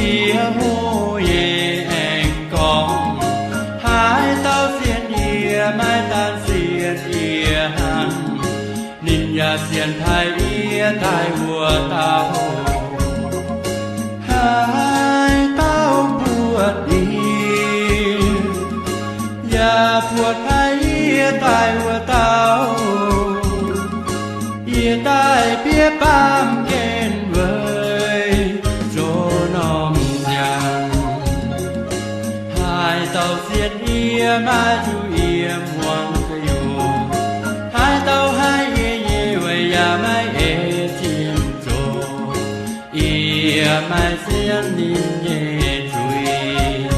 Yie hlo yie aengx gorngv, haaix dauh sienx yie, maiv daan sienx yie hnangv, ninh yaac sienx taaih yie daaih wuov dauh. Haaix dauh buatc yie, yaac buatc taaih yie daaih wuov dauh, yie daaih bieqc baamh gen weic zoux norm njang. Haaix dauh sienx yie, maiv zuqc yie muangx gu'nyuoz. Haaix dauh haih yie nyei weic yaac maiv ei zinh zoqc, yie maiv sienx ninh nyei zuiz.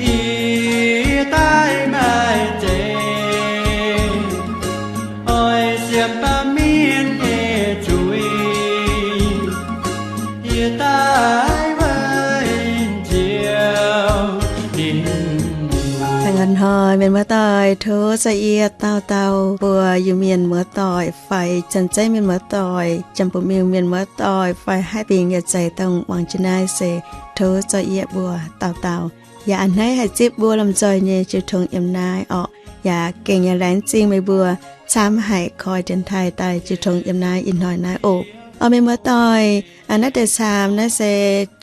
Yie daaih maiv zeiz oix sienx baamh mienh nyei zuiz. Yie daaih weic Ziouv ninh. Hnoi mienh muoz-doic, tov za'gengh dauh dauh mbuo Iu-Mienh muoz-doic fai Janx-Zeiv mienh muoz-doic, Janx-Bun-Mengh mienh muoz-doic fai haih bingx yietc zeiz dongh muangx jienv naaiv se tov za'gengh mbuo dauh dauh yaac a'hneiv haih zipv mbuo lomh nzoih nyei jiu tong yiem naaiv orqc. Yaac gengh yaac laengz zingh meih mbuo camv haic koi dienx taaih daaih jiu tong yiem naaiv ih hnoi naaiv oc. Orqc, mienh muoz-doic, naaiv deix caamx naaiv se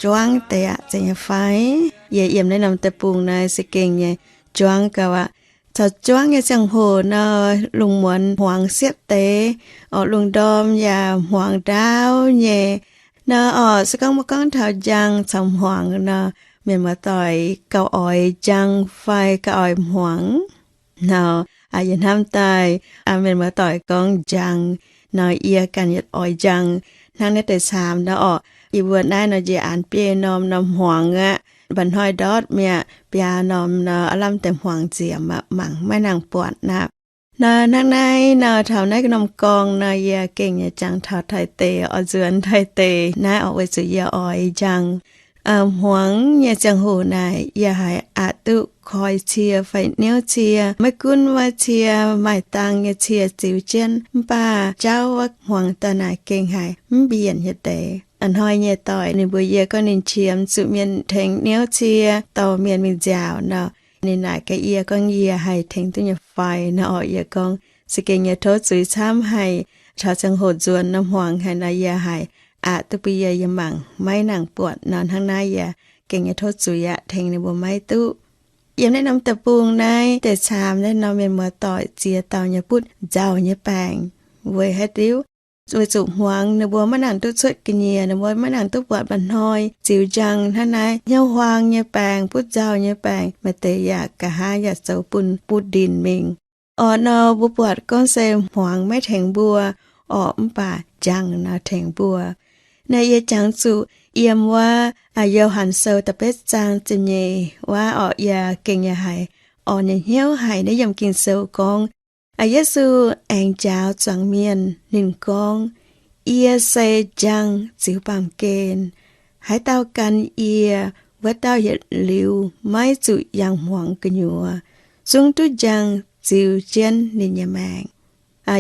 juangv deix aqv, zeiz nyei fai? Yie yiem naaiv norm deic-bung naaiv se gengh nyei juangv gauh aqv. Caux juangv nyei ziangh hoc nor, lungh muonz hmuangx siepv deix, orqc, lungh ndorm yaac hmuangx ndaauv nyei. Nor orqc, se gorngv mbuo gorngv taux njang caux hmuangx nor, mienh muoz-doic gauh oix njang fai gauh oix hmuangx? Nor, yie hnamv daaih mienh muoz-doic gorngv njang nor, yie ganh yietc oix njang hnangv naaiv deix caamx nor orqc. Yie mbuo naaiv nor njiec aanx biei norm nor hmuangx aqv. Mba'hnoi ndortv mi'aqv, biaa norm nor aav lamh deix hmuangx nziemx aqv, mangc maiv nangc buatc aqv. Nor hnangv naaiv nor, taux naaiv norm gorngv nor, yie gengh nyei jangx taux taaih deix, oix nzuonx taaih deix naaiv orqc, weic zuqc yie oix njang. Hmuangx nyei ziangh hoc naaic, yie haiz aqc duqv koi cie fai niouv cie, maiv gunv wuov cie maaih dang nyei cie ziux jienv, mv baac jauv wuov hmuangx daaih naaic gengh haiz mv mbienc nyei deix. A'hnoi nyei doic ninh mbuo, yie gorngv ninh qiemx zuqc mienh tengx niouv cie dorh mienh mingh nziaauc nor, ninh naaic gaax yie gorngv yie haih tengx duqv nyei fai nor orqc. Yie gorngv se gengh nyei tov zuiz camv haic. Taux ziangh hoc nzuonx nor hmuangx haic nor, yie haiz aqc duqv bun yie, yie mangc maiv nangc buatc nor, hnangv naaiv yie gengh nyei tov zuiz aqv, tengx ninh mbuo maiv duqv. Yiem naaiv norm deic-bung naaiv deix caamx naaiv nor, mienh muoz-doic ziex dauh nyei butv nzauh nyei baengc. Weic haaix diuc? Weic zuqc hmuangx ninh mbuo maiv nangc duqv cuotv ga'nyiec, ninh mbuo maiv nangc duqv buatc mba'hnoi ziux njang hnangv naaiv, hnyouv huaang nyei baengc, butv nzauh nyei baengc, maaih deix yaac nqa'haav yaac zoux bun butv ndinc mingh. Orqc, nor mbuo buatc gorngv se hmuangx maiv tengx mbuo, orqc, mv baac njang nor tengx mbuo. Naaiv yie jangx zuqc yiem wuov Yo^han Sou da'betv zaang ziepc nyeic waac orqc, yie gengh nyei haiz orn nyei hnyouv haic. Naaiv yiem Ging-Sou gorngv, Yesu aengx njaaux zuangx mienh. Ninh gorngv, Yie se njang ziux baamh gen. Haaix dauh gan yie, wuov dauh yietc liuz maiv zuqc yangh hmuangx gu'nyuoz, zungv duqv njang ziux jienv ninh nyei maengc.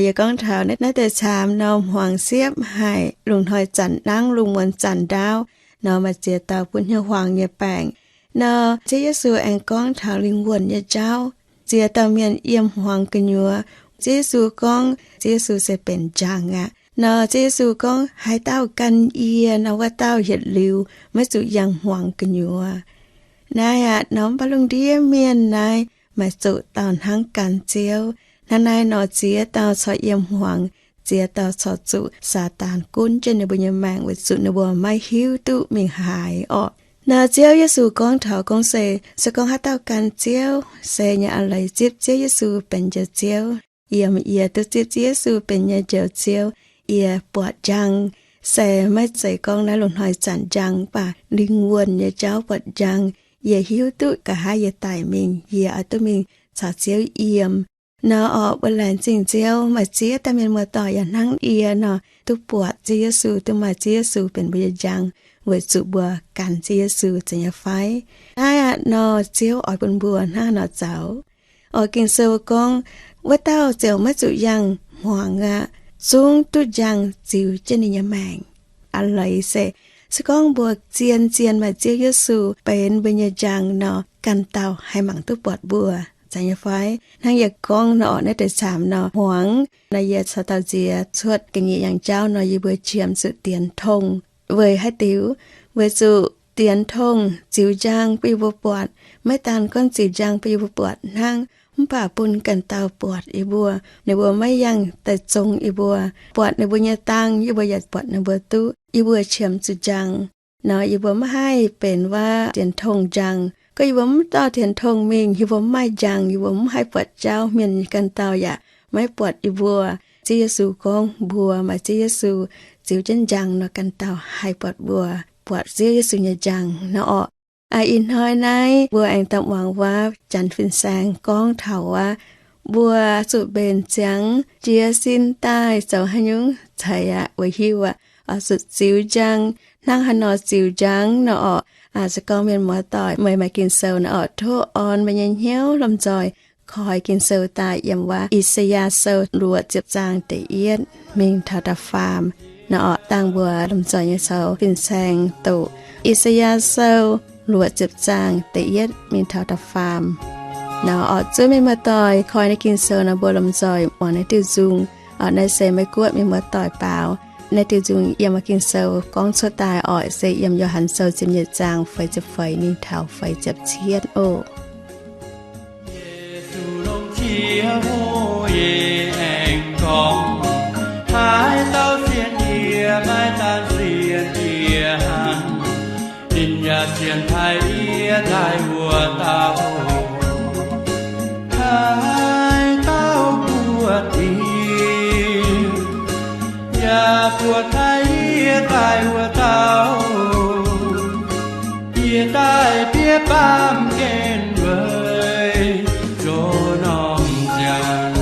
Yie gorngv taux naaiv deix caamx nor, hmuangx siepv haic, lungh hnoi zanc nangv, lungh muonz zanc ndaauv nor, maaih ziex dauh butv hnyouv huaang nyei baengc. Nor Ziouv Yesu aengx gorngv taux lingh wuonh nyei jauv, ziex dauh mienh yiem hmuangx gu'nyuoz. Ziouv Yesu gorngv, Ziouv Yesu se benx njang aqv. Nor Ziouv Yesu gorngv, Haaix dauh gan yie nor, wuov dauh yietc liuz maiv zuqc yangh hmuangx gu'nyuoz. Naaiv aqv nor, mv baac lungh ndiev mienh naaiv maaih zuqc dauh hnangv gan Ziouv. Hnangv naaiv nor, ziex dauh corc yiem hmuangx, ziex dauh corc zuqc Saadaan gunv jienv ninh mbuo nyei maengc weic zuqc ninh mbuo maiv hiuv duqv mingh haaix orqc. Nor Ziouv Yesu gorngv taux gorngv se, se gorngv haaix dauh gan Ziouv, se nyei a'leiz zipv Ziouv Yesu benx Njoux Ziouv. Yiem yie duqv zipv Ziouv Yesu benx nyei Njoux Ziouv, yie buatc njang. Se maiv zeiz gorngv naaiv lungh hnoi zanc njang, mv baac lingh wuonh nyei jauv buatc njang. Yie hiuv duqv nqa'haav yie daic mingh, yie oix duqv mingh caux Ziouv yiem. Nor orqc, mbuo laengz zingh Ziouv, maaih ziex dauh mienh muoz-doic yaac hnangv yie nor, duqv buatc Ziouv Yesu, duqv maaih Ziouv Yesu benx mbuo nyei njang, weic zuqc mbuo gan Ziouv Yesu, zeiz nyei fai? Naaiv aqv nor, Ziouv oix bun mbuo hnangv haaix nor zoux. Orqc, Ging-Sou gorngv, Wuov dauh ziouc maiv zuqc yangh hmuangx aqv, zungv duqv njang ziux jienv ninh nyei maengc. A'leiz se Se gorngv mbuo zien-zien maaih Ziouv Yesu benx mbuo nyei njang nor, ganh dauh haih mangc duqv buatc mbuo, zeiz nyei fai? Hnangv yie gorngv nor orqc, naaiv deix caamx nor hmuangx nor, yie caux dauh nziex cuotv ga'nyiec yangh jauv nor, yie mbuo qiemx zuqc dienx tongh. Weic haaix diuc? Weic zuqc dienx tongh ziux njang bun yie mbuo buatc. Maiv daan gorngv ziux njang bun yie mbuo buatc hnangv, mv baac bun ganh dauh buatc yie mbuo. Ninh mbuo maiv yangh daaih zong yie mbuo, buatc ninh mbuo nyei dang, yie mbuo yaac buatc ninh mbuo duqv. Yie mbuo qiemx zuqc njang nor, yie mbuo maiv haih benx waac dienx tongh njang. Gorngv yie mbuo mv dorh dienx tongh mingh, yie mbuo mv maaih njang, yie mbuo mv haih buatc jauv, mienh ganh dauh yaac maiv buatc yie mbuo. Ziouv Yesu gorngv mbuo maaih Ziouv Yesu ziux jienv njang nor, ganh dauh haih buatc mbuo, buatc Ziouv Yesu nyei njang nor orqc. Ih hnoi naaiv mbuo aengx daaih muangx waac Janx fin-saeng gorngv taux waac, mbuo zuqc mbenc ziangx jiez sin daaih zoux haaix nyungc ceix aqv, weic hiuv aqv, oix zuqc ziux njang hnangv haaix nor ziux njang nor orqc. Se gorngv mienh muoz-doic meih maaih Ging-Sou nor orqc, tov orn meih nyei hnyouv lomh nzoih koi Ging-Sou daaih yiem waac I^saa^yaa Sou luoqc ziepc zaang da'yietv mingh taux da'faam nor orqc. Dangh mbuo lomh nzoih nyei caux fin-saeng doqc I^saa^yaa Sou luoqc ziepc zaang da'yietv mingh taux da'faam nor orqc. Zuov mienh muoz-doic koi naaiv Ging-Sou nor, mbuo lomh nzoih muangx naaiv diuh nzung. Naaiv se Meiv Guoqv mienh muoz-doic baaux. Naaiv diuh nzung yiem Ging-Sou gorngv cuotv daaih orqc, se yiem Yo^han Sou ziepc nyeic zaang feix ziepc feix mingh taux feix ziepc cietv oc. Yesu longc qiex hlo yie aengx gorngv, haaix dauh sienx yie, maiv daan sienx yie hnangv, ninh yaac sienx taaih yie daaih wuov dauh. Haaix dauh buatc yie, yaac buatc taaih yie daaih wuov dauh, yie daaih bieqc baamh gen weic zoux norm nziaauc.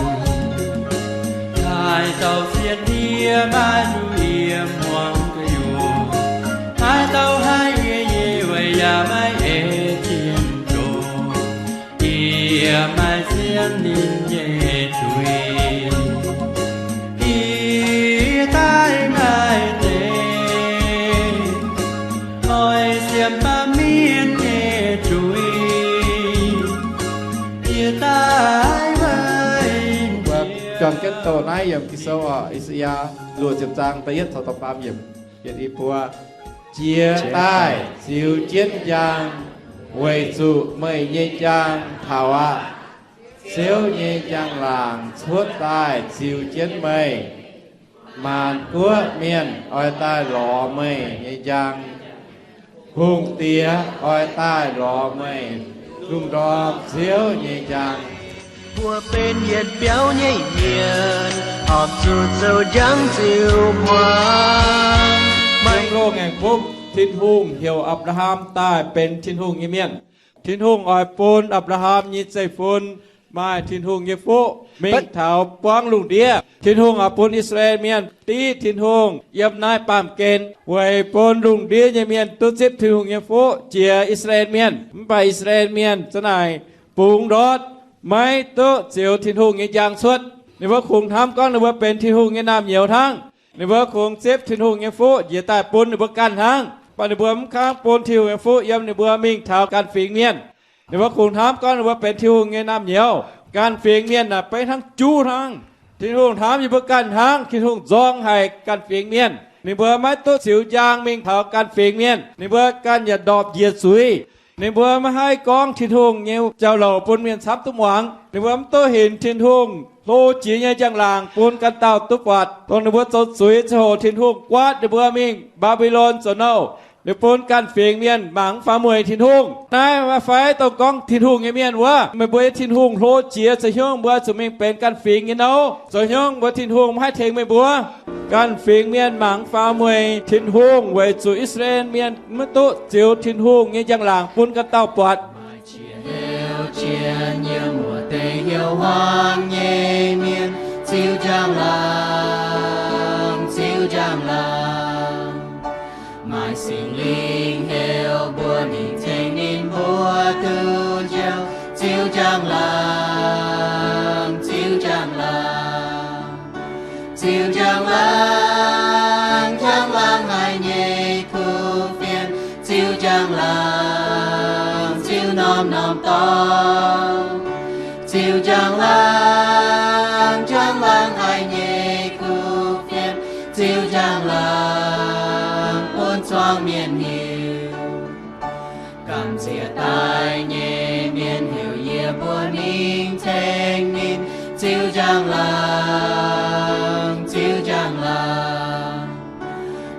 Haaix dauh sienx yie, maiv zuqc yie muangx gu'nyuoz. Haaix dauh haih yie, yie weic yaac maiv ei jiem zoux. Yie maaih sienx ninh nyei zuiz, yie daaih maaih deix oix siemx baamh mienh nyei zuiz. Yie daaih weic juangc jienv doqc naaiv yiem Ging-Sou oc, I^saa^yaa luoqc ziepc zaang da'yietv caux da'faam yiemc. Yietc, i buo. Jiex daaih ziux jienv njang, weic zuqc meih nyei njang taux aqv. Ziouv nyei njang-laangc cuotv daaih ziux jienv meih. Maanc guoqv mienh oix daaih lorz meih nyei njang. Hungh diex oix daaih lorz meih lungh ndorm Ziouv nyei njang. Mbuo benx yietc biauv nyei mienh, horpc zuqc zoux njang ziux hmuangx. Yiem loz-ngaengc fum, Tin-Hungh heuc Apc^laa^ham daaih benx Tin-Hungh nyei mienh. Tin-Hungh oix bun Apc^laa^ham nyei zeiv-fun maaih Tin-Hungh nyei fuqv mingh taux buangv lungh ndiev. Tin-Hungh oix bun I^saa^laa^en Mienh div Tin-Hungh yiem naaiv baamh gen weic bun lungh ndiev nyei mienh duqv zipv Tin-Hungh nyei fuqv jiex I^saa^laa^en Mienh. Mv baac I^saa^laa^en Mienh za'naaic bungx ndortv, maiv duqv ziux Tin-Hungh nyei njang cuotv. Ninh mbuo kungx hnamv gorngv ninh mbuo benx Tin-Hungh nyei naamh nyouz hnangv. Ninh mbuo kungx zipv Tin-Hungh nyei fuqv njiec daaih bun ninh mbuo ganh hnangv. Mv baac ninh mbuo mv kangv bun Tin-Hungh nyei fuqv yiem ninh mbuo mingh taux ganh fingx mienh. Ninh mbuo kungx hnamv gorngv ninh mbuo benx Tin-Hungh nyei naamh nyouz. Ganh fingx mienh naaic beiv hnangv juv hnangv. Tin-Hungh hnamv yie mbuo ganh hnangv. Tin-Hungh nzorng haic ganh fingx mienh. Ninh mbuo maiv duqv ziux njang mingh taux ganh fingx mienh. Ninh mbuo ganh yaac ndorpc njiec zuiz. Ninh mbuo maiv haih gorngv Tin-Hungh nyei jauv-louc bun mienh camv duqv muangx. Ninh mbuo mv duqv hinc Tin-Hungh hlo jiex nyei njang-laangc bun ganh dauh duqv buatc. Dongh ninh mbuo zoux zuiz ziangh hoc Tin-Hungh guaatv ninh mbuo mingh Mbaa^mbi^lon zoux nouh, ninh bun ganh fingx mienh mangc mv faaux mueiz Tin-Hungh. Naaiv maiv fai dongh gorngv Tin-Hungh nyei mienh wuov, meih mbuo nyei Tin-Hungh hlo jiex zoux hnyungv mbuo zuqc mingh benx ganh fingx nyei nouh? Zoux hnyungv mbuo Tin-Hungh maiv haih tengx meih mbuo? Ganh fingx mienh mangc mv faaux mueiz Tin-Hungh weic zuqc I^saa^laa^en Mienh maiv duqv ziux Tin-Hungh nyei njang-laangc bun ganh dauh buatc. Maaih qiex heuc jienv yiem wuov deix hnyouv hmuangx nyei mienh ziux njang-laangc, ziux njang-laangc. Maaih Singx Lingh heuc mbuo mingh ceng ninh mbuo duqv njoux, ziux njang-laangc, ziux njang-laangc. Ziux njang-laangc, njang-laangc haic nyei kuv. norm-norm dorngx. Ziux njang-laangc, njang-laangc haih nyei kuv fienx, ziux njang-laangc bun zuangx mienh hiuv. Gamh nziex daaih nyei mienh heuc yie mbuo mingh ceng ninh, ziux njang-laangc, ziux njang-laangc.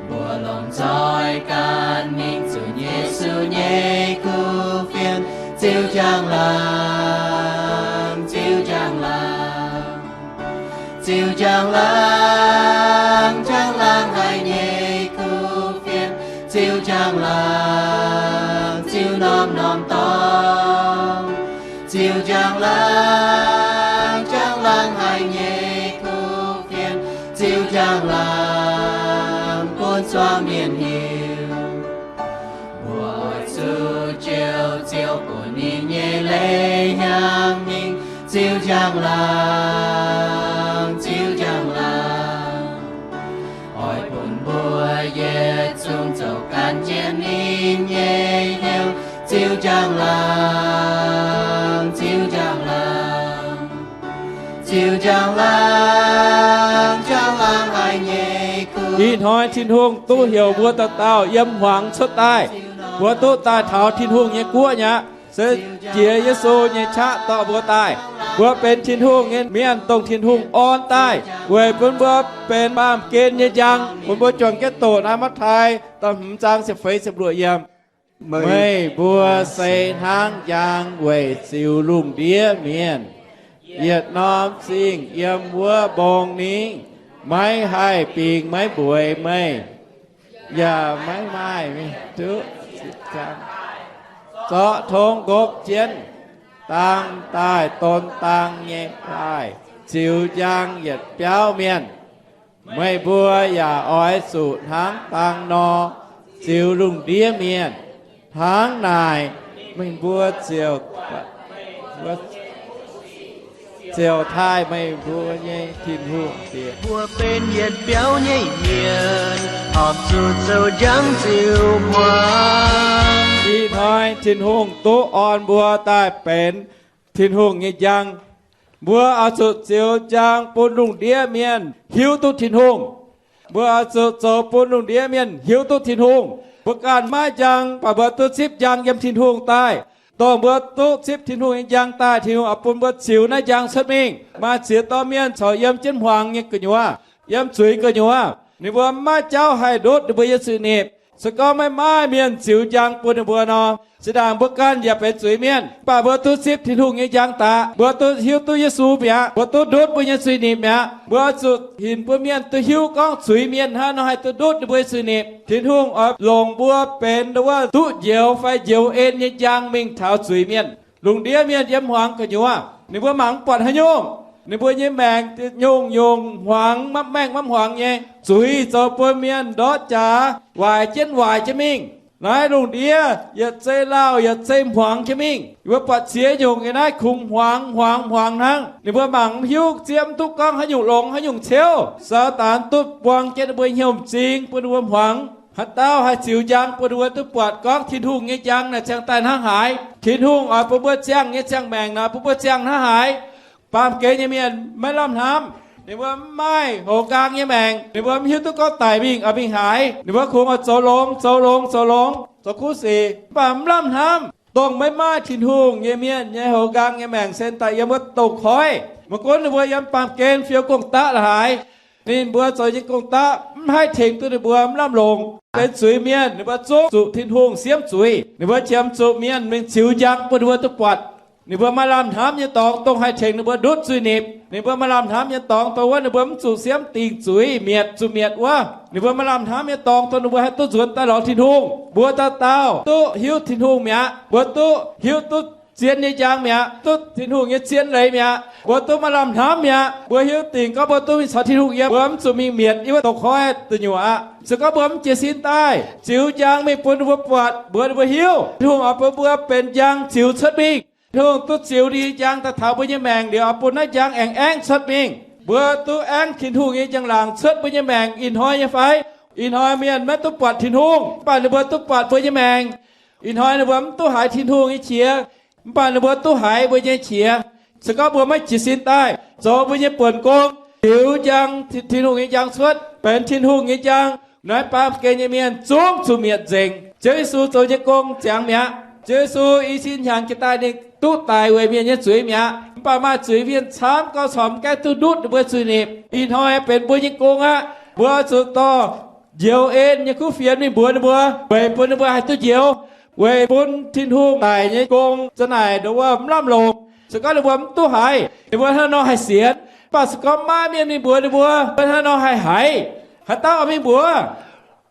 Mbuo longc nzoih ganh mingh zunc Yesu nyei kuv fienx, ziux njang-laangc, ziux njang-laangc. Ziux njang-laangc, njang-laangc haih nyei kuv fienx, ziux njang-laangc, ziux norm-norm dorngx. Ziux njang-laangc, njang-laangc haih nyei kuv fienx, ziux njang-laangc bun zuangx mienh hiuv. Mbuo oix zuqc Ziouv, Ziouv bun ninh nyei leiz hnyangx mingh, ziux njang-laangc, ziux njang-laangc. Oix bun mbuo yietc zungv zoux gan jienv ninh nyei hnyouv, ziux njang-laangc, ziux njang-laangc. Ziux njang-laangc, njang-laangc haih nyei kuv. Ih hnoi Tin-Hungh duqv heuc mbuo dauh dauh yiem hmuangx cuotv daaih. Mbuo duqv daaih taux Tin-Hungh nyei guoqv aqv. Se jiex Yesu nyei qaqv dorh mbuo daaih. Mbuo benx Tin-Hungh nyei mienh, dongh Tin-Hungh orn daaih weic bun mbuo benx baamh gen nyei njang, bun mbuo juangc jienv doqc naaiv Matv^tai da'hmz zaang ziepc feix ziepc luoqc yiem. Meih mbuo se hnangv njang weic ziux lungh ndiev mienh. Yietc norm zingh yiem wuov mbong ningv, maiv haih bingx maiv mbueiz meih, yaac maiv maaih mingh duqv zipv ziangx. Zorqv tongv nqopv jienv, dang daaih don dang nyei daaih ziux njang yietc biauv mienh. Meih mbuo yaac oix zuqc hnangv dang nor ziux lungh ndiev mienh. Hnangv naaic, meih mbuo ziouc, ziouc taaih meih mbuo nyei Tin-Hungh diex. Mbuo benx yietc biauv nyei mienh, horpc zuqc zoux njang ziux hmuangx. Ih hnoi Tin-Hungh duqv orn mbuo daaih benx Tin-Hungh nyei njang. Mbuo oix zuqc ziux njang bun lungh ndiev mienh hiuv duqv Tin-Hungh. Mbuo oix zuqc zoux bun lungh ndiev mienh hiuv duqv Tin-Hungh. Mbuo ganh maiv maaih njang, mv baac mbuo duqv zipv njang yiem Tin-Hungh daaih. Dongh mbuo duqv zipv Tin-Hungh nyei njang daaih, Tin-Hungh oix bun mbuo ziux naaiv njang cuotv mingh. Maaih ziex dauh mienh corc yiem jienv hmuangx nyei gu'nyuoz, yiem zuiz gu'nyuoz. Ninh mbuo maiv jauv haih ndutv ninh mbuo nyei zuiz-nipc. Se gorngv maiv maaih mienh ziux njang bun ninh mbuo nor, zinh ndaangc mbuo ganh yaac benx zuiz-mienh, mv baac mbuo duqv zipv Tin-Hungh nyei njang daaih. Mbuo duqv hiuv duqv Yesu mi'aqv. Mbuo duqv ndutv mbuo nyei zuiz-nipc mi'aqv. Mbuo oix zuqc hinc bun mienh duqv hiuv gorngv zuiz-mienh hnangv nor haih duqv ndutv ninh mbuo nyei zuiz-nipc. Tin-Hungh oix longc mbuo benx wuov duqv njoux fai njoux en nyei njang mingh taux zuiz-mienh. Lungh ndiev mienh yiem hmuangx gu'nyuoz, ninh mbuo mangc mv buatc haaix nyungc. Ninh mbuo nyei maengc nyungc-nyungc hmuangx, maiv maengh maiv hmuangx nyei. Zuiz zoux bun mienh ndortv jaax, waaic jienv waaic jienv mingh. Naaiv lungh ndiev yietc zei lauh yietc zei hmuangx jienv mingh. Yie mbuo buatc ziex nyungc nyei naaiv kungx hmuangx hmuangx hmuangx hnangv. Ninh mbuo mangc mv hiuv, zieqv mv duqv gorngv haaix nyungc longx haaix nyungc ciouv. Saadaan duqv buang jienv ninh mbuo hnyouv m'zing bun ninh mbuo hmuangx. Haaix dauh haih ziux njang bun ninh mbuo duqv buatc gorngv Tin-Hungh nyei njang naaic ziangh daaih hnangv haaix? Tin-Hungh oix bun mbuo ziangh nyei ziangh maengc naaic, bun mbuo ziangh hnangv haaix? Baamh gen nyei mienh maiv lamh hnamv. Ninh mbuo mv maaih hoz nqaang nyei maengc. Ninh mbuo mv hiuv duqv gorngv daic mingh oix mingh haaix. Ninh mbuo kungx oix zoux longx, zoux longx, zoux longx, zoux kuv sic, mv baac mv lamh hnamv. Dongh maiv maaih Tin-Hungh nyei mienh nyei hoz nqaang nyei maengc se daaih yiem wuov douz-koiv. Maiv gunv ninh mbuo yiem baamh gen fiou gong-daqv la'haaix, ninh mbuo zoux nyei gong-daqv mv haih tengx duqv ninh mbuo mv lamh longc. Benx zuiz-mienh, ninh mbuo zungv zuqc Tin-Hungh siemv zuiz. Ninh mbuo qiemx zuqc mienh mingh ziux njang bun ninh mbuo duqv buatc. Ninh mbuo maaih lamh hnamv nyei dorngx dongh haih tengx ninh mbuo ndutv zuiz-nipc. Ninh mbuo maaih lamh hnamv nyei dorngx dongh wuov ninh mbuo mv zuqc siemv dingc zuiz, mietc zuqc mietc wuov. Ninh mbuo maaih lamh hnamv nyei dorngx dongh ninh mbuo haih duqv nzuonx daaih lorz Tin-Hungh. Mbuo dauh dauh duqv hiuv Tin-Hungh mi'aqv. Mbuo duqv hiuv duqv zien nyei njang mi'aqv, duqv Tin-Hungh nyei zien leiz mi'aqv. Mbuo duqv maaih lamh hnamv mi'aqv. Mbuo hiuv dingc gorngv mbuo duqv mingh caux Tin-Hungh yiem, mbuo mv zuqc mingh mietc yiem wuov douz-koiv duqv nyuoqc aqv. Se gorngv mbuo mv jiez sin daaih ziux njang mingh bun ninh mbuo buatc, mbuox ninh mbuo hiuv, Tin-Hungh oix bun mbuo benx njang ziux cuotv mingh. Tin-Hungh duqv ziux ninh nyei njang daaih taux mbuo nyei maengc liuz, oix bun naaiv njang aengx aengv cuotv mingh. Mbuo duqv aengv Tin-Hungh nyei njang-laangc cuotv mbuo nyei maengc ih hnoi nyei fai? Ih hnoi mienh maiv duqv buatc Tin-Hungh, mv baac ninh mbuo duqv buatc mbuo nyei maengc. Ih hnoi ninh mbuo mv duqv haiz Tin-Hungh nyei qiex. Mv baac ninh mbuo duqv haiz mbuo nyei qiex. Se gorngv mbuo maiv jiez sin daaih zoux mbuo nyei buonc gong, ziux njang, Tin-Hungh nyei njang cuotv, benx Tin-Hungh nyei njang, naaiv baamh gen nyei mienh zungv zuqc mietc nzengc. Ziouv Yesu zoux nyei gong ziangx mi'aqv. Ziouv Yesu i sin hnyangx jiex daaih ninh duqv daic weic mienh nyei zuiz mi'aqv. Mv baac maaih zuiz mienh camv gauh corc mv gaengh duqv ndutv ninh mbuo zuiz-nipc. Ih hnoi benx mbuo nyei gong aqv. Mbuo zuqc dorh njoux en nyei kuv fienx mingh mbuox ninh mbuo, weic bun ninh mbuo haih duqv njoux, weic bun Tin-Hungh daic nyei gong za'naaic ndongc wuov mv lamh longc. Se gorngv ninh mbuo mv duqv haiz, ninh mbuo hnangv nor haih sienx. Mv baac se gorngv maiv mienh mingh mbuox ninh mbuo, mbuo hnangv nor haih haiz. Haaix dauh oix mingh mbuox?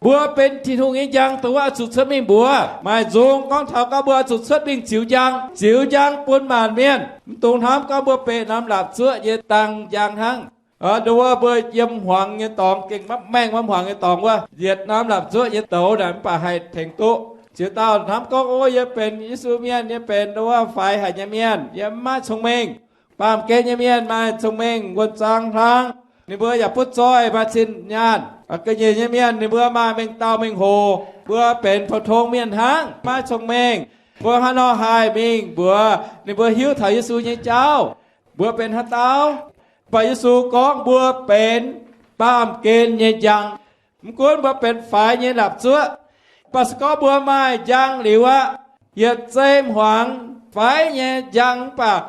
Mbuo benx Tin-Hungh nyei njang, dongh wuov oix zuqc cuotv mingh mbuox. Maaih nzung gorngv taux gorngv mbuo oix zuqc cuotv mingh ziux njang, ziux njang bun maanc mienh. Mv dungx hnamv gorngv mbuo beqc norm laapc zuoqv nyei dang njang hnangv. Ndongc wuov mbuo yiem hmuangx nyei dorngx, gengh maiv maengh maiv hmuangx nyei dorngx wuov, yietc norm laapc zuoqv nyei douz naaic mv baac haih tengx duqv. Ziex dauh hnamv gorngv, o, yie benx Yesu mienh, yie benx ndongc wuov faix haic nyei mienh, yie mv maaih cong-mengh. Baamh gen nyei mienh maaih cong-mengh, wuonh zaang hlang, ninh mbuo yaac butv zoih, maaih zinh nyaanh. Ga'nyiec nyei mienh ninh mbuo maaih mengh dauh mengh hoc. Mbuo benx pou-tong mienh hnangv, maiv cong-mengh. Mbuo hnangv nor haih mingh mbuox ninh mbuo hiuv taux Yesu nyei jauv, mbuo benx haaix dauh? Mv baac Yesu gorngv mbuo benx baamh gen nyei njang. Mv gunv mbuo benx faix nyei laapc zuoqv, mv baac se gorngv mbuo maaih njang liuz aqv, yietc zei hmuangx faix nyei njang mv baac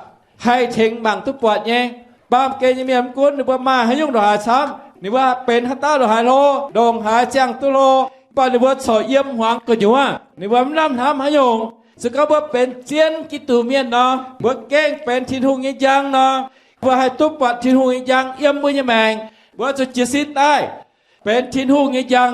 haih tengx mangc duqv buatc nyei. Baamh gen nyei mienh mv gunv ninh mbuo maaih haaix nyungc ndongc haaix camv, ninh mbuo benx haaix dauh ndongc haaix hlo, ndongc haaix ziangh duqv hlo, mv baac ninh mbuo corc yiem hmuangx gu'nyuoz, ninh mbuo mv lamh hnamv haaix nyungc. Se gorngv mbuo benx zien Giduc mienh nor, mbuo gengh benx Tin-Hungh nyei njang nor, mbuo haih duqv buatc Tin-Hungh nyei njang yiem mbuo nyei maengc. Mbuo zuqc jiez sin daaih benx Tin-Hungh nyei njang.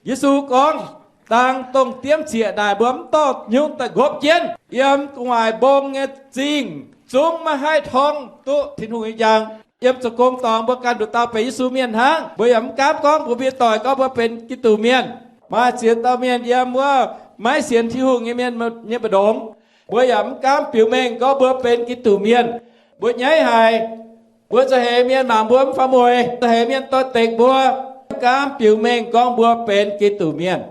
Yesu gorngv, dang dongh diemv zieqc naaic mbuo mv dorh hnyouv daaih nqopv jienv yiem gu'nguaaic mbong nyei zingh, zungv maiv haih torngv duqv Tin-Hungh nyei njang. Yiem zoux gong dorngx mbuo ganh nduqc dauh benx Yesu mienh hnangv. Mbuo yaac mv gaamv gorngv mbuox mbuo nyei doic gorngv mbuo benx Giduc mienh. Maaih ziex dauh mienh yiem wuov maiv sienx Tin-Hungh nyei mienh nyei mbu'ndongx, mbuo yaac mv gaamv biux mengh gorngv mbuo benx Giduc mienh. Mbuo nyaiv haic. Mbuo za'heix mienh mangc mbuo mv faaux mueic, za'heix mienh doix-dekc mbuo, mv gaamv biux mengh gorngv mbuo benx Giduc mienh.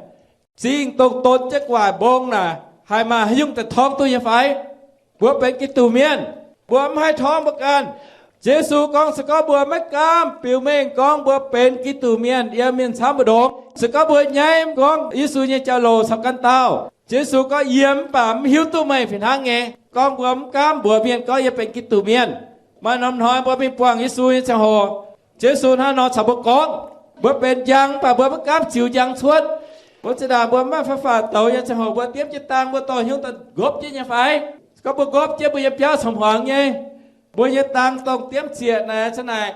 Zingh dongh don jienv gu'nguaaic mbong naaic, haih maaih haaix nyungc daaih torngv duqv nyei fai? Mbuo benx Giduc mienh, mbuo mv haih torngv mbuo ganh. Yesu gorngv, se gorngv mbuo maiv gaamv biux mengh gorngv mbuo benx Giduc mienh yiem mienh camv mbu'ndongx, se gorngv mbuo nyaiv gorngv Yesu nyei jauv-louc caux ganh dauh, Yesu gorngv, yie mv baac mv hiuv duqv meih fih hnangv nyei. Gorngv mbuo mv gaamv mbuox mienh gorngv yie benx Giduc mienh. Maaih norm hnoi mbuo mingh buangh Yesu nyei ziangh hoc, Yesu hnangv nor caux mbuo gorngv, mbuo benx njang mv baac mbuo maiv gaamv ziux njang cuotv. Mbuo zinh ndaangc mbuo maiv maaih faaux douz nyei ziangh hoc, mbuo diemv jienv dang mbuo dorh hnyouv daaih nqopv jienv nyei fai? Gorngv mbuo nqopv jienv mbuo nyei biauv caux hmuangx nyei, mbuo nyei dang dongh diemv zieqc naaic, caux naaic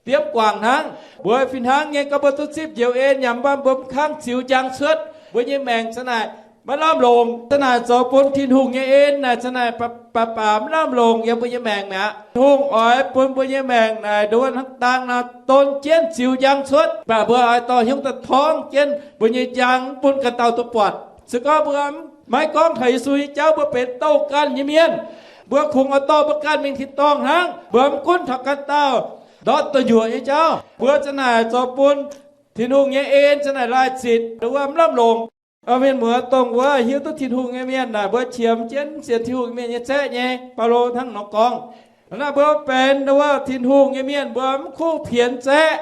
diemv guangc hnangv. Mbuo fih hnangv nyei gorngv mbuo duqv zipv njoux en nyanc, mv baac mbuo mv kangv ziux njang cuotv, mbuo nyei maengc caux naaic maiv lamh longc. Caux naaic zoux bun Tin-Hungh nyei en naaic caux naaic baac baac mv lamh longc yiem mbuo nyei maengc mi'aqv. Tin-Hungh oix bun mbuo nyei maengc naaic nduov hnangv dang nor don jienv ziux njang cuotv, mv baac mbuo oix dorh hnyouv daaih torngv jienv mbuo nyei njang, mv bun ganh dauh duqv buatc. Se gorngv mbuo maiv gorngv taux Yesu nyei jauv, mbuo benx douh ganh nyei mienh. Mbuo kungx oix dorh mbuo ganh mingh tin-dorngh hnangv. Mbuo mv gunv taux ganh dauh ndortv deic nyuoqc nyei jauv, mbuo caux naaic zoux bun Tin-Hungh nyei en caux naaic laaih zitc nduov mv lamh longc. Mienh muoz, dongh wuov hiuv duqv Tin-Hungh nyei mienh naaic, mbuo qiemx jienv sienx Tin-Hungh mienh nyei zaeqv nyei. Baulo hnangv nor gorngv. Hnangv naaic mbuo benx nduov Tin-Hungh nyei mienh, mbuo mv kuv pienx zaeqv.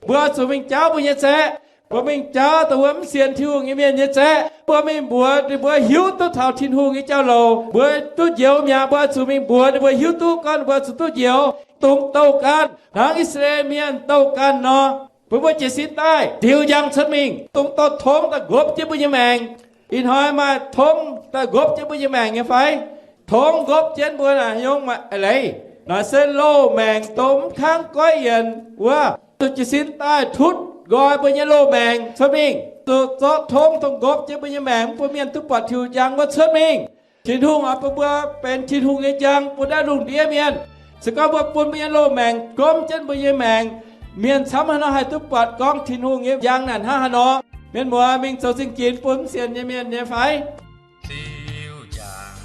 Mbuo zuqc mingh jaauv mbuo nyei zaeqv. Mbuo mingh jaauv dongh wuov mv sienx Tin-Hungh nyei mienh nyei zaeqv. Mbuo mingh mbuox ninh mbuo hiuv duqv taux Tin-Hungh nyei jauv-louc, mbuo duqv njoux mi'aqv. Mbuo zuqc mingh mbuox ninh mbuo hiuv duqv gorngv ninh mbuo zuqc duqv njoux, dongh douh ganh hnangv I^saa^laa^en Mienh douh ganh nor. Bun mbuo jiez sin daaih ziux njang cuotv mingh, dongh dorh tongv daaih nqopv jienv mbuo nyei maengc. Ih hnoi maaih tongv daaih nqopv jienv mbuo nyei maengc nyei fai? Tongv nqopv jienv mbuo naaic nyungc maaih leiz. Naaic se loz-maengc dongh mv kangv goiv yienc wuov. Zuqc jiez sin daaih tutv nqoi mbuo nyei loz-maengc cuotv mingh. Zuqc zorqv tongv dongh nqopv jienv mbuo nyei maengc, mv bun mienh duqv buatc Tin-Hungh njang wuov cuotv mingh. Tin-Hungh oix bun mbuo benx Tin-Hungh nyei njang bun naaiv lungh ndiev mienh. Se gorngv mbuo bun mbuo nyei loz-maengc gomv jienv mbuo nyei maengc, mienh camv haaix nor haih duqv buatc gorngv Tin-Hungh nyei njang naaic hnangv haaix nor? Mienh muoz, mingh zoux zingh ginx bun mv sienx nyei mienh nyei fai? Ziux njang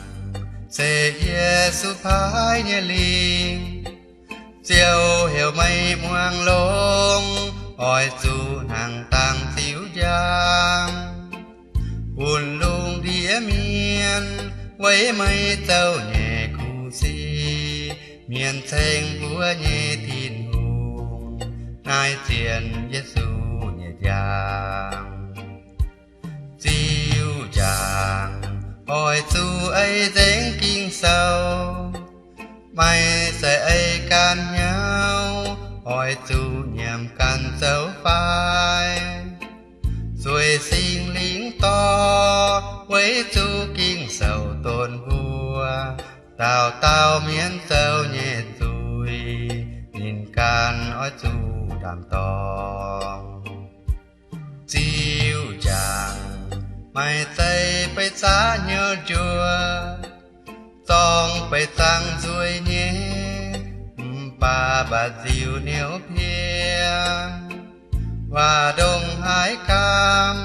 se Yesu paaiv nyei lingh. Ziouv heuc meih muangx longx, oix zuqc hnangv dangh ziux njang, bun lungh ndiev mienh Ei meih zoux nyei kuv sic, mienh ceng mbuo nyei Tin-Hungh, naaiv zien Yesu nyei njang. Ziux njang, oix zuqc ei nzengc Ging-Sou. Meih se ei ganh hnyouv, oix zuqc nyiemc ganh zoux fai. Zueiz Singx Lingh dorh, weic zuqc Ging-Sou donv mbuo, dauh dauh mienh zoux nyei zuiz, ninh ganh oix zuqc ndaam-dorngx. Ziux njang, maaih zeiz beiv zaqc hnyouv njuov, zorng beiv zangv nzueic nyei, mv baac mbatc nziux niouv piev. Waac ndongc haaix gaamv,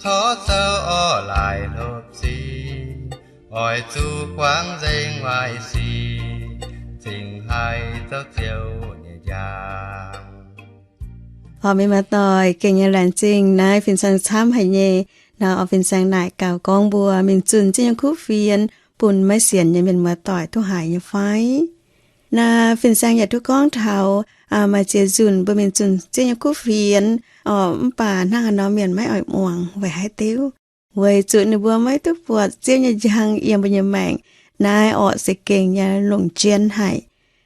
corc zoux orv laaic hlopv sic, oix zuqc guangc nzengc waaic sic, cingx haih zoux Ziouv nyei njang. Orv, mienh muoz-doic, gengh nyei laengz zingh naaiv fin-saeng camv haic nyei. Naaiv orv fin-saeng naaic gaux gorngv mbuo mingh zunh Ziouv nyei kuv fienx bun maiv sienx nyei mienh muoz-doic duqv haiz nyei fai? Naaiv fin-saeng yaac duqv gorngv taux maaih ziex nzunc mbuo mingh zunh Ziouv nyei kuv fienx, orv, mv baac hnangv haaix nor mienh maiv oix muangx weic haaix diuc? Weic zuqc ninh mbuo maiv duqv buatc Ziouv nyei njang yiem mbuo nyei maengc. Naaiv orv se gengh nyei longc jien haic.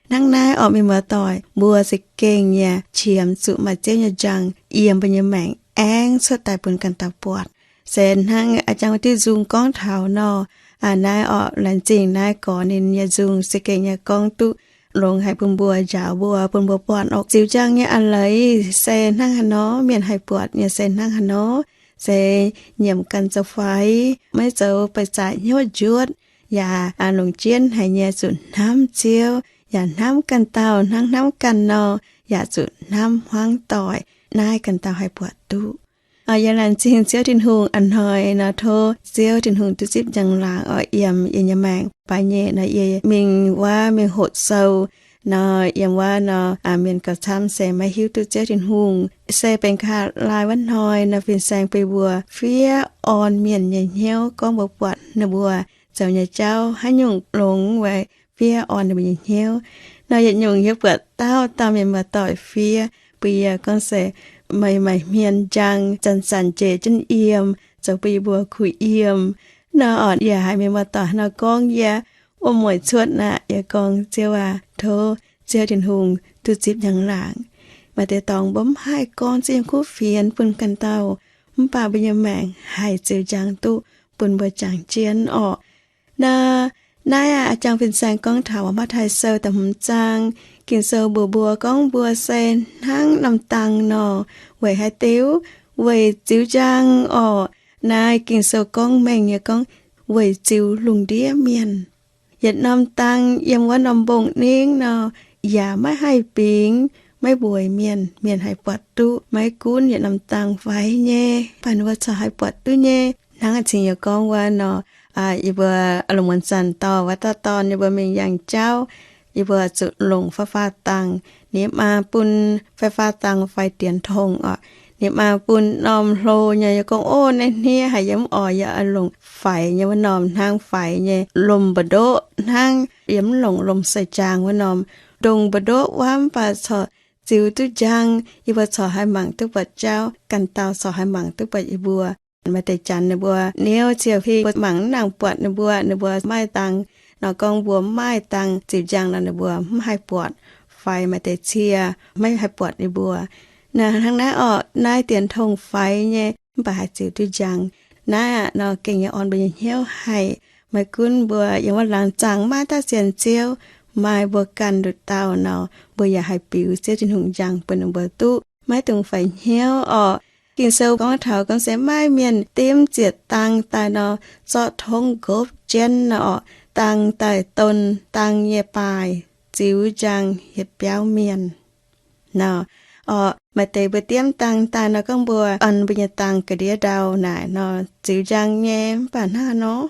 Hnangv naaiv orv mienh muoz-doic, mbuo se gengh nyei qiemx zuqc maaih Ziouv nyei njang yiem mbuo nyei maengc aengx cuotv daaih bun ganh dauh buatc. Se hnangv a'jang wuov diuh nzung gorngv taux nor, naaiv orv laengz zingh naaiv gorx ninh nyei nzung se gengh nyei gorngv duqv longx haic bun mbuo, njaaux mbuo, bun mbuo buatc orv ziux njang nyei a'leiz se hnangv haaix nor, mienh haih buatc nyei se hnangv haaix nor, se nyiemc ganh zoux fai, maiv zoux beiv zaqc hnyouv njuov, yaac longc jienv haic nyei zuqc hnamv Ziouv, yaac hnamv ganh dauh hnangv hnamv ganh nor, yaac zuqc hnamv hmuangv doic, naaiv ganh dauh haih buatc duqv. Yie laengz zingh Ziouv Tin-Hungh a'hnoi nor, tov Ziouv Tin-Hungh duqv zipv njang-laangc oix yiem yie nyei maengc. Baac nyei nor yie mingh wuov mingh hoqc sou nor, yiem wuov nor mienh gauh camv se maiv hiuv duqv Ziouv Tin-Hungh. Se benx kaav laai wuov hnoi nor, fin-saeng bun mbuo fiev orn mienh nyei hnyouv gorngv mbuo buatc ninh mbuo zoux nyei jauv haaix nyungc longx weic fiev orn ninh mbuo nyei hnyouv. Nor yietc nyungc yie buatc dauh dauh mienh muoz-doic fiev bun yie gorngv se meih maaih hmien njang, zanc-zanc njiec jienv yiem, zoux bun yie mbuo kuh yiem. Nor orqc, yie haiz mienh muoz-doic nor gorngv yie wuov mueic cuotv aqv. Yie gorngv, Ziouv aac, tov Ziouv Tin-Hungh duqv zipv njang-laangc. Maaih deix dorngx mbuo mv haih gorngv Ziouv nyei kuv fienx bun ganh dauh, mv baac mbuo nyei maengc haih ziux njang duqv bun mbuo jangx jienv orqc. Naaiv, naaiv a'jang fin-saeng gorngv taux Matv^taai Sou da'hmz zaang. Ging-Sou mbuox mbuo gorngv mbuo se hnangv norm dang nor. Weic haaix diuc? Weic ziux njang orqc. Naaiv Ging-Sou gorngv mengh nyei gorngv weic ziux lungh ndiev mienh. Yietc norm dang yiem wuov norm mbong-ningv nor, yaac maiv haih bingx, maiv mbueiz mienh, mienh haih buatc duqv. Maiv gunv yietc norm dang faix nyei, mv baac ninh mbuo corc haih buatc duqv nyei. Hnangv cingx yie gorngv wuov nor, yie mbuo lungh muonz zanc dorh wuov dauh dorn yie mbuo mingh yangh jauv, yie mbuo zuqc longc fai-faa dang. Ninh maa bun fai-faa dang fai dienx tong orqc. Ninh maa bun norm hlo nyei. Yie gorngv, Ov, naaiv hniev haic, yie mv oix, yie oix longc faix nyei wuov norm hnangv, faix nyei lomh mbu'ndoqv hnangv, yie mv longc lomh sai-jaang wuov norm. Ndongh mbu'ndoqv wuov mv baac corc ziux duqv njang. Yie mbuo corc haih mangc duqv buatc jauv, ganh dauh corc haih mangc duqv buatc yie mbuo. Maaih deix janx ninh mbuo niouv ziouc hingh mbuo mangc mv nangc buatc ninh mbuo, ninh mbuo maaih dang. Nor gorngv mbuo mv maaih dang ziux njang nor ninh mbuo mv haih buatc, fai maaih deix cie maiv haih buatc ninh mbuo. Naaiv hnangv naaiv orqc, naaiv dienx tong faix nyei mv baac haih ziux duqv njang. Naaiv aqv nor gengh nyei orn mbuo nyei hnyouv haic. Maiv gunv mbuo yiem wuov laangz zaangc maaih daaih sienx Ziouv, maaih mbuo ganh nduqc dauh nor, mbuo yaac haih biux Ziouv Tin-Hungh njang bun ninh mbuo duqv, maiv dungx faix hnyouv orqc. Ging-Sou gorngv taux gorngv se maaih mienh dimv ziec dang daaih nor, zorqv tongv nqopv jienv nor orqc, dang daaih don dang nyei baaih, ziux njang hietc biauv mienh. Nor orqc, maaih deix mbuo dimv dang daaih nor gorngv mbuo orn mbuo nyei dang ga'ndiev ndau naaic nor ziux njang nyei, mv baac hnangv nor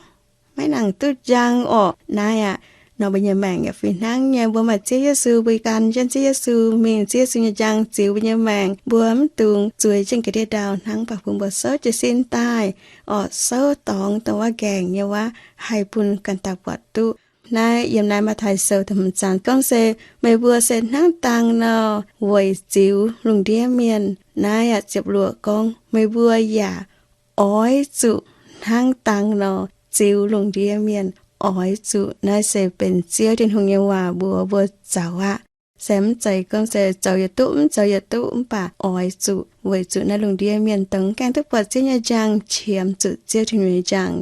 maiv nangc duqv njang orqc. Naaiv aqv, nor mbuo nyei maengc yaac fih hnangv nyei. Mbuo maaih Ziouv Yesu, mbuo gan jienv Ziouv Yesu mingh, Ziouv Yesu nyei njang ziux mbuo nyei maengc, mbuo mv dungx zueiz jienv ga'ndiev ndau hnangv. Mv baac bun mbuo souv jiez sin daaih, oc, souv dorngx dongh wuov nqaengc nyei waac haih bun ganh dauh buatc duqv. Naaiv yiem naaiv Matv^taai Sou da'hmz zaang gorngv se, meih mbuo se hnangv dang nor weic ziux lungh ndiev mienh. Naaiv aqv, ziepc luoqc gorngv, meih mbuo yaac oix zuqc hnangv dang nor ziux lungh ndiev mienh. Oix zuqc, naaiv se benx Ziouv Tin-Hungh nyei waac mbuox mbuo zoux aqv. Se mv zeiz gorngv se zoux yietc duqv mv zoux yietc duqv, mv baac oix zuqc, weic zuqc naaiv lungh ndiev mienh dongh mv gaengh duqv buatc Ziouv nyei njang qiemx zuqc Ziouv Tin-Hungh nyei njang.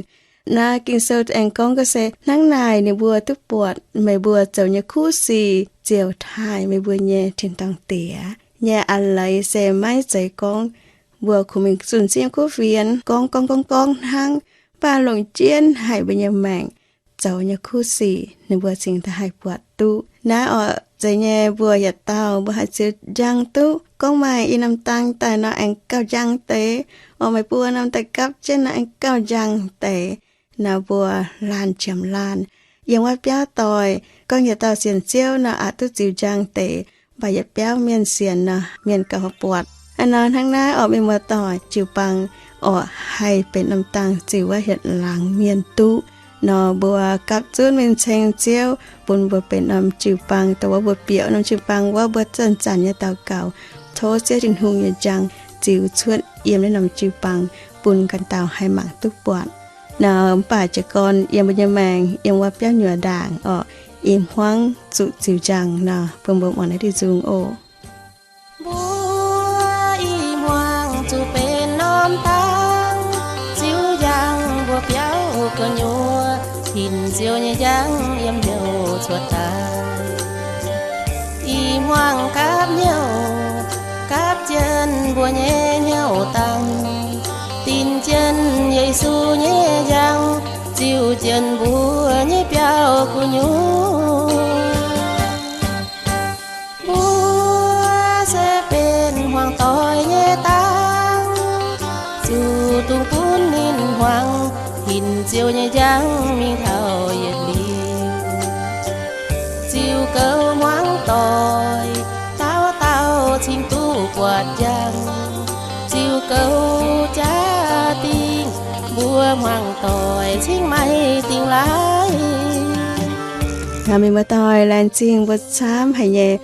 Naaiv Ging-Sou aengx gorngv gorngv se, hnangv naaic ninh mbuo duqv buatc meih mbuo zoux nyei kuv sic ziouc taaih meih mbuo nyei tin-dorngh Diex. Nyei a'leiz se maiv zeiz gorngv mbuo kungx mingh zunh Ziouv nyei kuv fienx gorngv gorngv gorngv gorngv hnangv, mv baac longc jienv haic mbuo nyei maengc zoux nyei kuv sic ninh mbuo cingx daaih haih buatc duqv. Naaiv oc, zeiz nyei mbuo yietc dauh mbuo haih ziux njang duqv. Gorngv maaih i norm dang daaih nor aengx gauh njang deix, oc, meih mbuo norm daaih gapv jienv nor aengx gauh njang deix. Nor mbuo laanh qiemx laanh. Yiem wuov biauv doic, gorngv yietc dauh sienx Ziouv nor aqc duqv ziux njang deix, mv baac yietc biauv mienh sienx nor mienh gauh buatc. Aa nor hnangv naaiv oc, mienh muoz-doic, jiu-baang oc haih benx norm dang ziux wuov hietc laangz mienh duqv. Nor mbuo gapv zunv mingh ceng Ziouv bun mbuo benx norm jiu-baang, dongh wuov mbuo bieqc norm jiu-baang wuov, mbuo zanc-zanc nyei daux gaux, tov Ziouv Tin-Hungh nyei njang ziux cuotv yiem naaiv norm jiu-baang bun ganh dauh haih mangc duqv buatc. Nor mv baac jiez gorn yiem mbuo nyei maengc, yiem wuov biauv nyuoz ndaangc oc, i hmuangv zuqc ziux njang nor, bun mbuo muangx naaiv diuh nzung oc. Mbuo i hmuangv zuqc benx norm dang ziux njang mbuo biauv gu'nyuoz, hinc Ziouv nyei njang yiem hnyouv cuotv daaih. I hmuangv gapv hnyouv, gapv jienv mbuo nyei hnyouv dangh, dinc jienv Yesu nyei njang, ziux jienv mbuo nyei biauv gu'nyuoz. Mbuo se benx hmuangv doic nyei dangh, zuqc dungx gunv ninh hmuangv, hinc Ziouv nyei njang mingh taux yietc liuz. Ziux goux hmuangv doic, dauh dauh cingx duqv buatc njang. Ziux goux jaa-dingh, mbuo hmuangv doic cingx maaih dingh laaih. Mienh muoz-doic, laengz zingh mbuo camv haic nyei.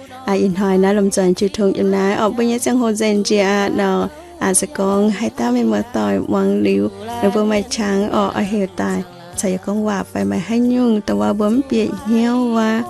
Ih hnoi naaiv lomh nzoih jiu tong yiem naaiv orqc, mbuo nyei ziangh hoc nzengc njiec aqv nor. Se gorngv haaix dauh mienh muoz-doic muangx liuz, meih mbuo maaih qangx orqc, oix heuc daaih caux yie gorngv waac fai maaih haaix nyungc dongh wuov mbuo mv bieqc hnyouv wuov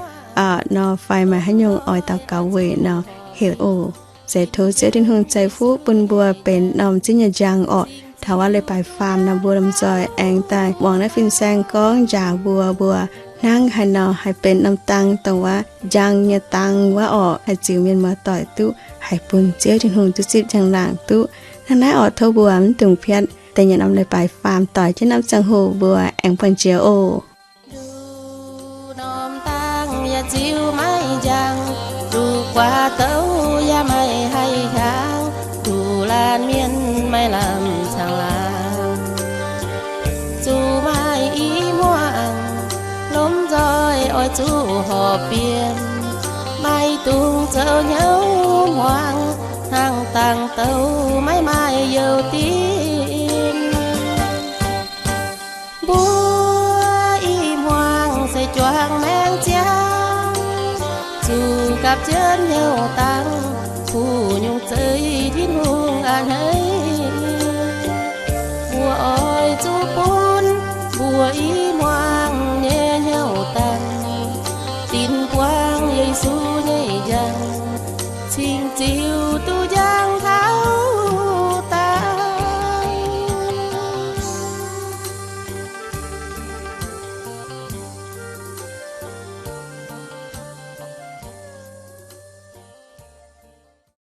nor, fai maaih haaix nyungc oix daux gaux weic nor, heuc oc. Se tov Ziouv Tin-Hungh ceix fuqv bun mbuo benx norm Ziouv nyei njang orqc. Taux wuov leiz-baaix faam nor, mbuo lomh nzoih aengx daaih muangx naaiv fin-saeng gorngv njaaux mbuo, mbuo hnangv haaix nor haih benx norm dang dongh wuov njang nyei dang wuov orqc, haih ziux mienh muoz-doic duqv, haih bun Ziouv Tin-Hungh duqv zipv njang-laangc duqv. Hnangv naaiv orqc, tov mbuo mv dungx piatv da'nyeic norm leiz-baaix faam doix jienv norm ziangh hoc mbuo aengx buangh jiex oc. Nduqc norm dang yaac ziux maiv njang, nduqc guaax douc yaac maiv haih hiaangx, nduqc laanh mienh maiv lamh caangh laangh. Zuqc maaih i hmuangx, lomh nzoih oix zuqc horpc bienh, maiv dungx zoux hnyouv hmuangx, hnangv dangh douc maiv maaih youh dinc. Mbuo i hmuangx se juangc maengc ziangx, zuqc gapv jienv hnyouv dangh, kuv nyungc zeiv Tin-Hungh a'hneiv. Mbuo oix zuqc bun mbuo i hmuangx nyei hnyouv dangh dinc buangv Yesu nyei njang, cingx ziux